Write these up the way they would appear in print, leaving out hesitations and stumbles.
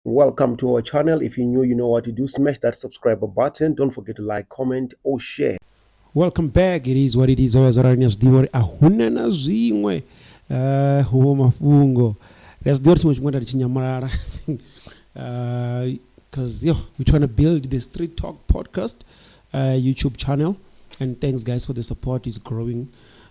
Welcome to our channel. If you're new, you know what to do. Smash that subscribe button. Don't forget to like, comment, or share. Welcome back. It is what it is. Zwo rali ni a zwi ḓivha uri a huna na zwiṅwe hu vho mafhungo. Ri a zwi ḓivha uri tshiṅwe tshifhinga nda ndi tshi nyamalala because yo we're trying to build the Street Talk podcast YouTube channel, and thanks guys for the support. It's growing.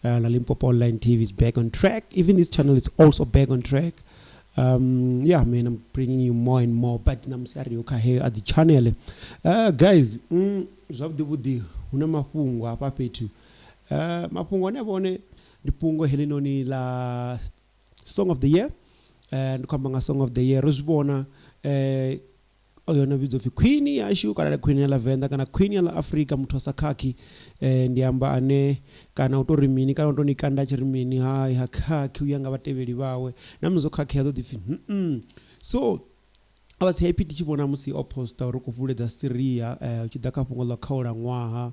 La Limpopo Online TV is back on track. Even this channel is also back on track. Yeah, man, I'm bringing you more and more, but namusi a ri kha heyo a dzi channel. Guys, zwavhuḓi vhuḓi hu na mafhungo hafha fhethu. Mafhungo ane a vha hone ndi fhungo heḽinoni ḽa song of the year. Ndi khou amba nga song of the year, ro zwi vhona oyo no vhidzwa upfi queen yashu kana queen ya ḽa Venḓa kana queen ya ḽa Afrika, muthu a sa khakhi. Ndi amba ane kana u tori mini kana u to ni kanda a tshi ri mini, hai ha khakhi u ya nga vhatevheli vhawe, na musi o khakhea ḓo ḓi pfi mm. So I was happy ndi tshi vhona musi o posta uri u khou fhululedza Syria u tshi ḓa kha fhungo ḽa khaula ṅwaha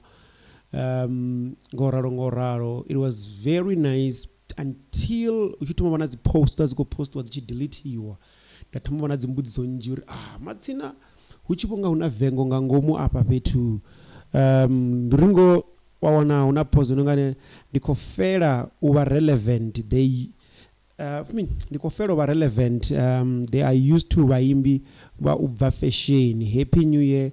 ngo ralo ngo ralo. It was very nice until u tshi thoma vha na dzi poster dzi khou postiwa dzi tshi deletiwa, nda thoma u vha na dzimbudziso nnzhi uri ah matsina hu tshi vhonga hu na vengo nga ngomu afha fhethu. Ndi uri ngo wa wana hu na phoso ino nga ndi khou fela u vha relevant, they I mean, ndi khou fela u vha relevant, they are used to vhaimbi vha u bva fesheni. Happy New Year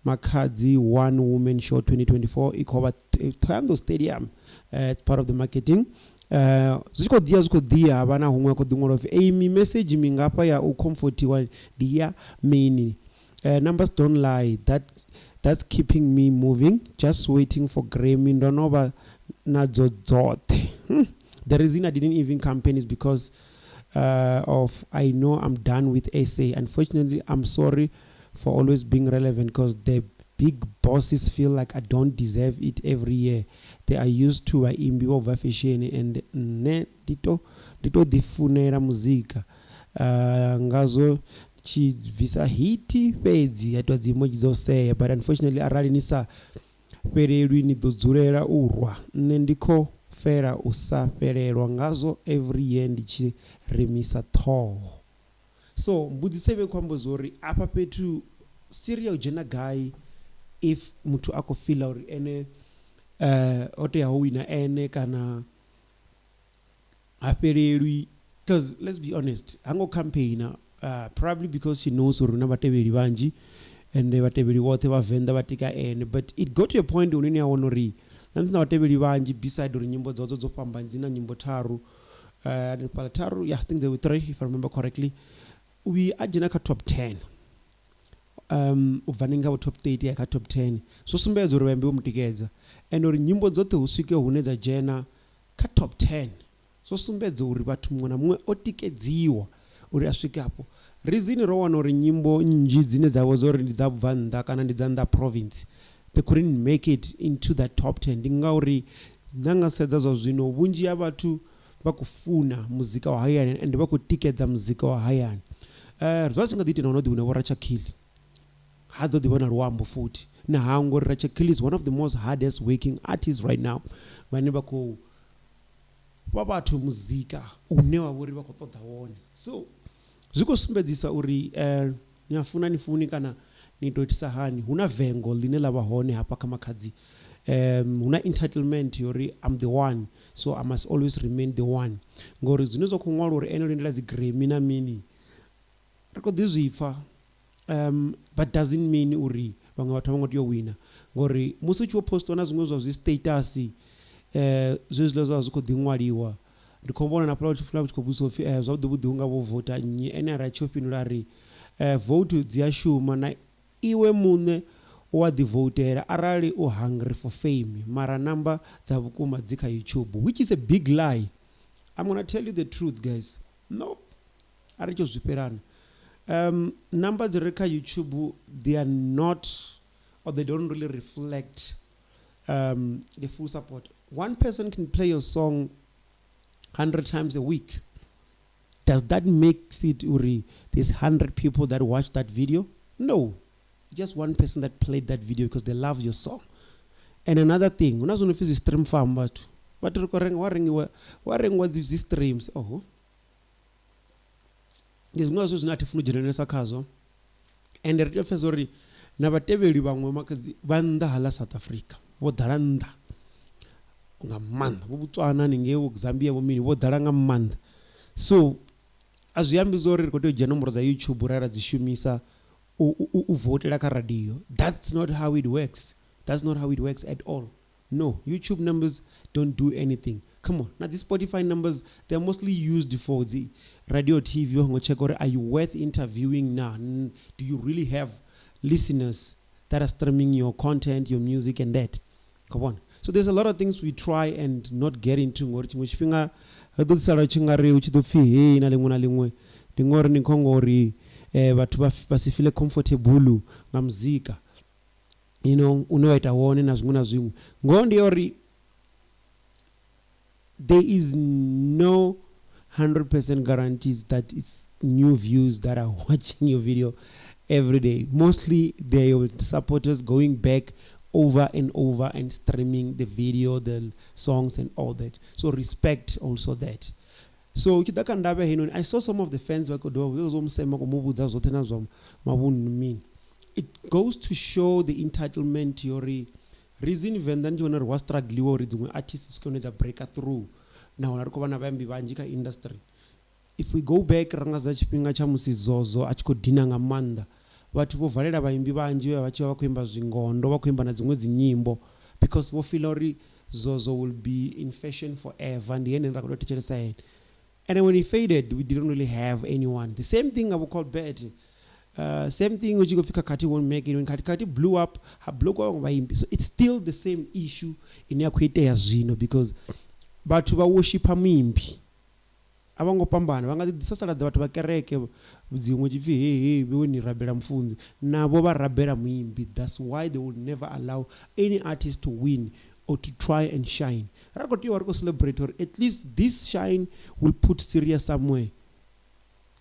Makhadzi One Woman Show 2024 i khou vha Thohoyandou Stadium, it's part of the marketing. Zwi tshi khou ḓiya zwi khou ḓiya havha na huṅwe khou ḓi ṅwala upfhi eyi mimesedzhi mingafha ya u comfortiwa ndi ya mini. Numbers don't lie, that's keeping me moving, just waiting for Grammy, ndo no vha nadzo dzoṱhe. The reason I didn't even campaign is because of I know I'm done with SA. Unfortunately, I'm sorry for always being relevant because the big bosses feel like I don't deserve it every year. They are used to vhaimbi vho bva fesheni and nṋe ndi to ḓi funela muzika ngazwo tshi bvisa hiti fhedzi ya itwa dzi emoji dzo sea, but unfortunately arali ni sa fhelelwi ni ḓo dzulela u rwa. Nṋe ndi khou fela u sa fhelelwa ngazwo every year ndi tshi remisa ṱhoho. So mbudziso ivha i khou amba uri afha fhethu Syria u dzhena gai if muthu a khou fila uri ene o tea ho wina ene kana ha fhelelwi, because let's be honest, ha ngo campaigner probably because she knows uri huna vhatevheli vhanzhi and vhatevheli vhoṱhe vha Venḓa vha tika ene, but it got to a point hune ni a wana uri na musi na vhatevheli vhanzhi, beside uri nyimbo dzawe dzo fhambana, dzi na nyimbo tharu hanefhaḽa tharu, yeah, I think there were three if I remember correctly, u vhuya a dzhena kha top 10, u bva nga vho top 30 ya kha top 10, zwo sumbedza uri vhaimbi vho mutikedza, and uri nyimbo dzoṱhe hu swike hune dza dzhena kha top 10 zwo sumbedza uri vhathu muṅwe na muṅwe o tikedziwa uri a swike afho. Reason ro wana uri nyimbo nnzhi dzine dza vha uri ndi dza bva nnḓa kana ndi dza nnḓa province, they couldn't make it into that top 10, ndi ngauri nda nga sedza zwa zwino vhunzhi ha vhathu vha khou funa muzika wa hayani and vha khou tikedza muzika wa hayani. Zwa zwi nga ḓi ita na no ḓi vhona vho Ratshakhili ha ḓo ḓi vha na luambo futhi na hangwa uri Ratshakhili is one of the most hardest working artists right now, vhane vha khou fha vhathu muzika une wa vhori vha khou ṱoḓa wone. So zwi khou sumbedzisa uri ni a funa ni funi kana ni to itisa hani, hu na vengo ḽine ḽa vha hone hafha kha Makhadzi. Hu na entitlement yori I'm the one, so I must always remain the one, ngori zwine zwa khou ṅwalwa uri ene o lindela dzi Grammy na mini ri khou ḓi zwi pfa, but doesn't mean uri vhaṅwe vhathu a vho ngo tea u wina, ngori musi hu tshi vho postiwa na zwiṅwe zwa zwi status zwezwiḽa zwa zwi khou ḓi ṅwaliwa, ndi khou vhona na fhaḽa hu tshi khou vhudziswa upfhi zwavhuḓi vhuḓi hu nga vho vouta nnyi, ene ari a tshi fhindula ari vote dzi a shuma na iwe muṋe u a ḓi voutela arali u hungry for fame, mara number dza vhukuma dzi kha YouTube, which is a big lie. I'm gonna tell you the truth guys, nope, a ri tsho zwifhelana. Number dzi re kha YouTube, they are not or they don't really reflect the full support. One person can play your song 100 times a week. Does that make it uri there's 100 people that watch that video? No, just one person that played that video because they love your song. And another thing, huna zwo no pfi zwi stream farm, vhathu vha ri khou renga wa rengiwa wa rengiwa dzi streams. Oho, ndi zwiṅwe zwa zwithu zwine a thi funi u dzhenelelesa khazwo. Ende ri tea u pfesesa uri na vhatevheli vhaṅwe makhadzi vha nnḓa ha ḽa South Africa vho ḓala nnḓa nga maanḓa vho Botswana haningei vho Zambia vho mini vho ḓala nga maanḓa so a zwi ambi zwa uri ri khou tea u dzhia nomboro dza YouTube ra ra dzi shumisa u, u, u votela kha radio that's not how it works that's not how it works at all no youtube numbers don't do anything come on na dzi spotify numbers they're mostly used for dzi radio tv vha ngo check uri are you worth interviewing na do you really have listeners that are streaming your content your music and that come on so there's a lot of things we try and not get into ngori tshiṅwe tshifhinga ri ḓo sala tshi nga ri hu tshi ḓo pfhi hei na ḽiṅwe na ḽiṅwe ndi ngori ni kho ngori eh, vhathu vha si feel comfortable nga muzika you know une wa ita wone na zwiṅwe na zwiṅwe ngoho ndi ya uri there is no 100% guarantees that it's new views that are watching your video every day. Mostly they're your supporters going back over and over and streaming the video, the songs and all that. So respect also that. So tshi ḓa kha ndavha heinoni I saw some of the fans vha khou dovha zwo musema khou mu vhudza zwoṱhe na zwa mavhundu mini. It goes to show the entitlement yori reason Venḓa ndi tshi vhona uri wa struggleiwa uri dziṅwe artists swike hune dza breaker through nahone ri khou vha na vhaimbi vhanzhi kha industry. If we go back ra nga za tshifhinga tsha musi Zozo a tshi khou dina nga maanḓa vhathu vho valela vhaimbi vhanzhi vhe vha tshi vha vha khou imba zwingondo vha khou imba na dziṅwe dzi nyimbo because vho fila uri Zozo will be in fashion forever ndi ene ra khou tea u thetshelesa ene and when he faded we didn't really have anyone the same thing abo Colbert same thing u tshi khou pfi Khakhathi won't make it when Khakhathi blew up ha blokiwa vhaṅwe vhaimbi so it's still the same issue ine ya khou itea zwino because vhathu vha worshipa muimbi a vho ngo fhambana vha nga ḓi sasaladza vhathu vha kereke dziṅwe tshi pfi hey hey vhewe ni rabela mufunzi navho vha rabela muimbi that's why they will never allow any artist to win or to try and shine ra khou tea u ri khou celebrate uri at least this shine will put Syria somewhere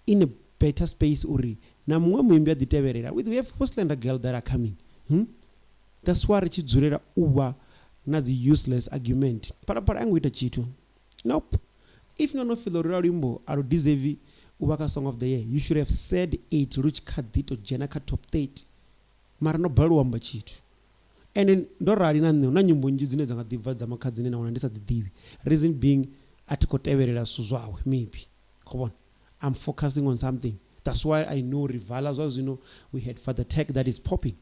in a better space uri na muṅwe muimbi a ḓi tevhelela with we have Slender girl that are coming hmm? That's why ri tshi dzulela u vha na dzi useless argument phalaphala a ngo ita tshithu nope if no no feel uri luimbo a lu deserve u vha kha song of the year you should have said it lu tshi kha ḓi to dzhena kha top 30 mara no balelwa u amba tshithu and ndo rali na nṋe hu na nyimbo nnzhi dzine dza nga ḓi bva dza makhadzi dzine na wana ndi sa dzi ḓivhi reason being a thi khou tevhelela zwithu zwawe maybe khou vhona I'm focusing on something that's why I know rivala zwa zwino we had Father Tech that is popping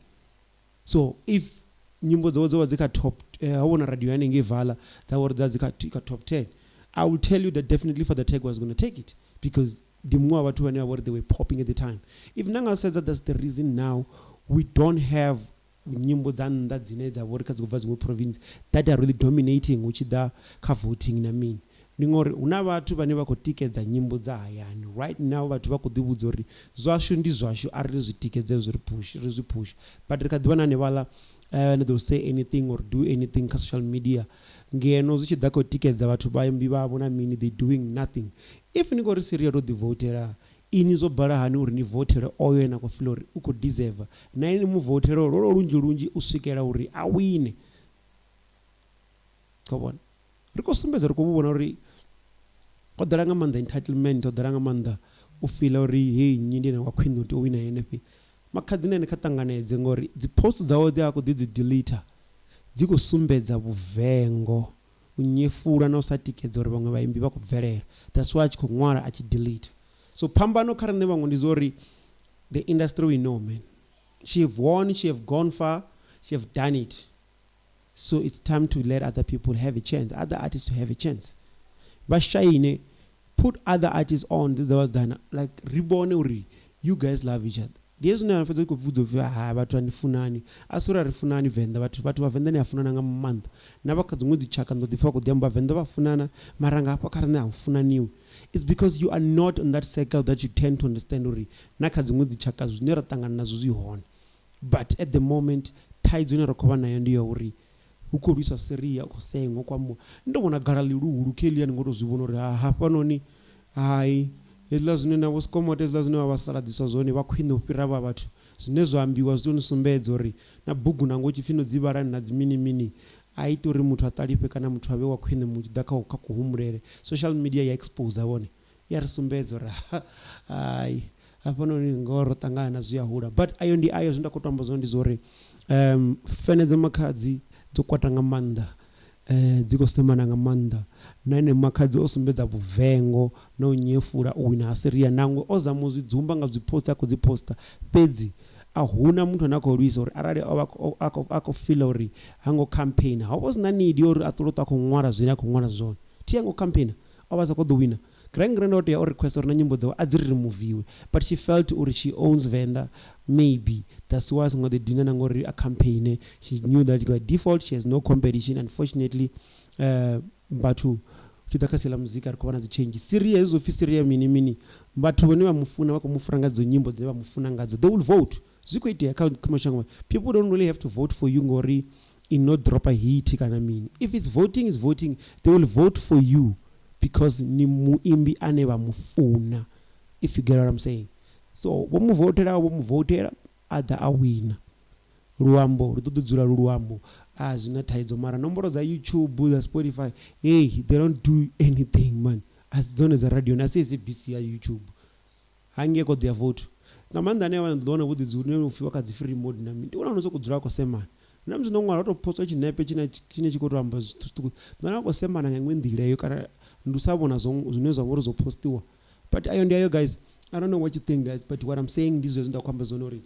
so if nyimbo dzawe dzo vha dzi kha top ha vhona radio hanengei vala dza uri dza dzi kha top 10 I will tell you that definitely Father Tech was going to take it because ndi muṅwe wa vhathu vhane vha vhori they were popping at the time if na nga sedza that's the reason now we don't have nyimbo dza nnḓa dzine dza vhori kha dzi khou bva dziṅwe province that are really dominating hu tshi ḓa kha voting na mini ndi ngori hu na vhathu vhane vha khou tikedza nyimbo dza hayani right now vhathu vha khou ḓivhudza uri zwashu ndi zwashu a ri zwi tikedze zwi ri push ri zwi push but ri kha ḓivha na hanevhaḽa uh, they will say anything or do anything kha social media ngeno zwi tshi ḓa kha u tikedza vhathu vhaimbi vhavho na mini they doing nothing if ni khou ri Syria to ḓi votela ini zwo bala hani uri ni vothele oyo ene a khou feel uri u khou deserve na ini mu vothele lwolwo lunzhi lunzhi u swikela uri a wine kho vhona ri khou sumbedza ri khou vhona uri ho ḓala nga maanḓa entitlement ho ḓala nga maanḓa u fila uri hey nnyi ndi ene wa khwine u tea u wina ene fhedzi makhadzi na ene kha ṱanganedze ngori dzi post dzawe dzi a khou ḓi dzi delete dzi khou sumbedza vhuvengo u nyefula na u sa tikedza uri vhaṅwe vhaimbi vha khou bvelela that's why a tshi khou ṅwala a tshi delete so phambano kha riṋe vhaṅwe ndi zwa uri the industry we know man she have won she have gone far she have done it so it's time to let other people have a chance other artists to have a chance vha shine put other artists on dze dza vha dzana like ri vhone uri you guys love each other ndi hezwi zwine fhedza khou vhudza upfhi ha vhathu a ni funani a si uri a ri funani venḓa vhathu vhathu vha venḓa ni a funana nga maanḓa na vha kha dziṅwe dzi tshaka ndo ḓipfa vha khou ḓi amba venḓa vha funana mara nga hafha kha riṋe a hu funaniwi it's because you are not on that circle that you tend to understand uri na kha dziṅwe dzi tshaka zwine ra ṱangana nazwo zwi hone but at the moment thaidzo ine ra khou vha nayo ndi ya uri hu khou lwiswa Syria u khou sengwa u khou ambiwa ndo vhona gala ḽihuluhulu kheḽia ni ngo to zwi vhona uri ha hafhanoni hai hezwiḽa zwine na vho Skomota hezwiḽa zwine vha vha saladziswa zwone vha khwine u fhira vha vhathu zwine zwa ambiwa zwi ni sumbedza uri na bugu nango tshi pfi no dzi vhalani na dzi mini mini a ita uri muthu a ṱalifhe kana muthu a vhe wa khwine mu tshi ḓa kha kha kuhumbulele social media ya expose vhone ya ri sumbedza uri hai Hafhanoni ngoho ro ṱangana zwi a hula, but ayo ndi ayo. Zwine nda khou to amba zwone ndi zwa uri fene dza Makhadzi dzo kwata nga maanḓa, dzi khou semana nga maanḓa. Na ene Makhadzi o sumbedza vhuvengo na u nyefula u wina ha Syria, nangwe o zama u zwi dzumba nga dzi post a khou dzi poster, fhedzi a huna muthu ane a khou lwisa uri arali o vha a khou feel uri ha ngo campaign, ho vha hu si na need ya uri a ṱulo ṱwa a khou ṅwala zwine a khou ṅwala zwone. Thi ha ngo campaign, o vha a sa khou ḓo wina. Grand Grand o tea o request uri na nyimbo dzawe a dzi ri removiwe, but she felt uri she owns Venḓa, maybe that's why a songo ḓi dina na ngori a campaign. She knew that by default she has no competition. Unfortunately, vhathu tshi ḓa kha sia ḽa muzika ri khou vha na dzi change. Syria hezwi upfhi Syria mini mini, vhathu vhane vha mufuna vha khou mufuna nga dzo nyimbo dzine vha mufuna ngadzo, they will vote. Zwi khou itea kha mashango. People don't really have to vote for you ngori in no drop a hit kana mini. If it's voting is voting, they will vote for you because ni muimbi ane vha mufuna, if you get what I'm saying. So vho mu votela, vho mu votela, a ḓa a wina. Luambo lu ḓo ḓi dzula lu luambo, a zwi na thaidzo. Mara nomboro dza YouTube, dza Spotify, hey, they don't do anything man. A si dzone dza radio, a si SABC ya YouTube. Hangei kho ḓi ya vote nga maanḓa ane vha ḓo wana vho ḓi dzula u pfhi vha kha dzi free mode na mini. Ndi vhona no sokou dzula a khou semana na musi no ṅwala ho tou postwa tshinepe tshine tshine tshi khou to amba zwithu zwiṱuku, ḓo wana a khou semana nga iṅwe nḓila heyo, kana ndi u sa vhona zwo zwine zwa vha uri zwo postiwa. But ayo ndi ayo guys, I don't know what you think guys, but what I'm saying ndi zwezwi nda khou amba zwone uri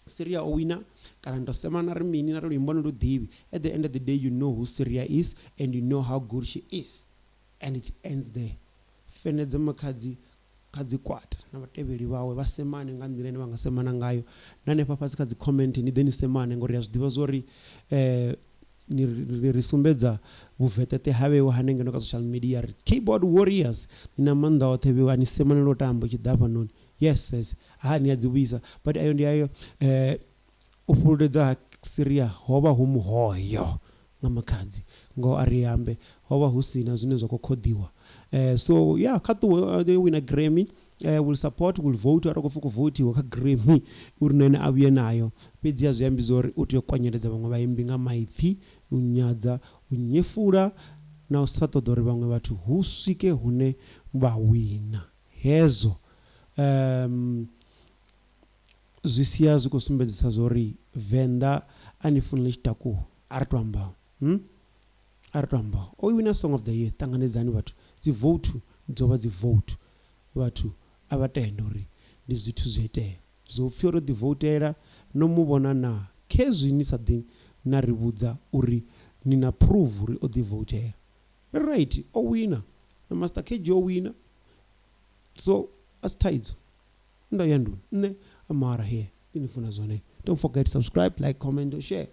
Syria o wina kana ndo semana ri mini na ri luimbo ni lu ḓivhi. At the end of the day, you know who Syria is and you know how good she is, and it ends there. Fenedza Makhadzi kha dzi kwata na vhatevheli vhawe vha semane nga nḓila ine vha nga semana ngayo. Na hanefha fhasi kha dzi comment ni ḓe ni semane, ngori a zwi ḓivha zwori ni ri sumbedza vhuveṱeṱe ha vheiwa hanengeno kha social media. Ri keyboard warriors, ni na maanḓa oṱhe vheiwa, ni semane lwo tamba tshi ḓa hafhanoni. Yes, yes, ha ni a dzi vhuisa, but ayo ndi ayo. U fhululedza ha Syria ho vha hu muhoyo nga Makhadzi, ngoho a ri ambe, ho vha hu si na zwine zwa khou khoḓiwa. So yeah, kha ṱuwe they wina Grammy, will support, will vote. Arali khou pfhi khou votiwa kha Grammy uri na ene a vhuye nayo, fhedzi a zwi ambi zwa uri u tea u kwanyeledza vhaṅwe vhaimbi nga maipfi, u nyadza, u nyefula na u sa ṱoḓa uri vhaṅwe vhathu hu swike hune vha wina. Hezwo zwi sia zwi khou sumbedzisa zwa uri Venḓa a ni funi ḽi tshi takuwa. A ri to amba, A ri to amba, o wina Song of the Year. Ṱanganedzani vhathu, dzi vote dzo vha dzi vote, vhathu a vha tende uri ndi zwithu zwi a itea. Zwo pfhi ro ḓi voutela, no mu vhona naa? Khezwi ni sa ḓi na ri vhudza uri ni na proof uri o ḓi voutela. Ri right, o wina, na Master KG o wina, so a si thaidzo. Ndo ya nduni nṋe, mara here ndi ni funa zwone. Don't forget to subscribe, like, comment, share.